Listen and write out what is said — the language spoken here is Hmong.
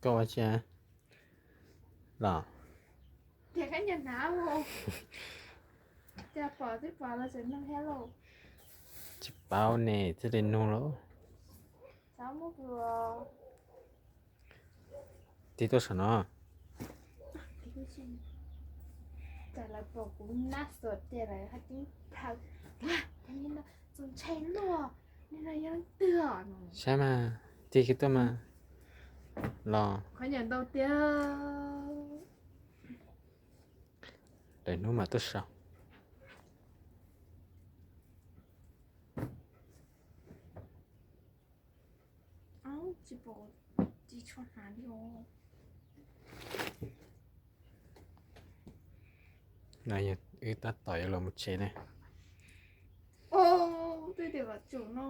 Koj ua cas los? Ces khaub ncaws hnav, cas pom twb pom los tseem nug thiab lauj. Tsis paub ne, thiaj li nug lauj. Txhob muab kuv Tig tuaj saum no. Cas lawv pom kuv nab xuas ces lawv hais tib plhaw, txaus ntshai luaj, nim no yog leej twg no. Saib mas, tig kiag tuaj mas. Los. Qhov nyiam ntau tiag. Lwm hnub mam tuaj saum. Tsis pom, tsis tshua hnav li os. No yog wb tab tom yuav los mus tsev ne. Tej tias vam tsum no.